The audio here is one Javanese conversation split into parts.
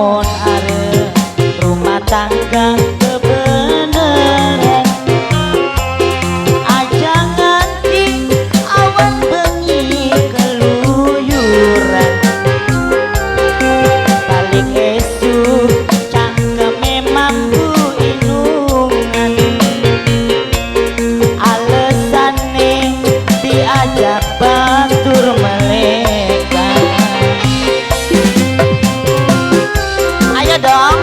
Lamun arep rumah tangga kebenaran, aja nganti awan bengi keluyuran, balik esuk cangkeme mambu inungan, alesane diajak batur melekan. Ayo dong,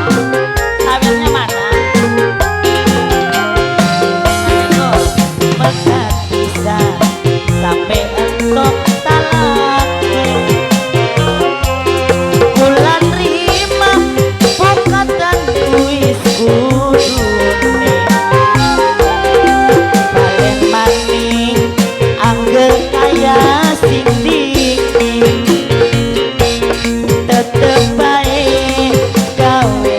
sawitnya mana? Ayo, megat bisa sampai entok talake. Bulan rima bukatan wis kudune, balen maning angger kaya sing dikti, tetep bae gawe.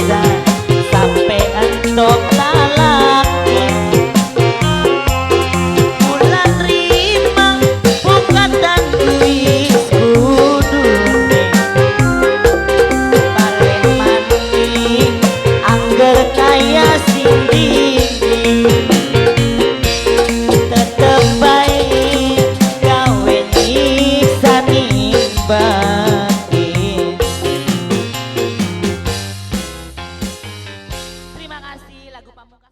Siksa sampe entuk talake. Bulan rima pukatan wis kudune balen maning angger kaya sing dingin tetep bae gawe nyiksa ning batin. Terima kasih lagu pamungkas.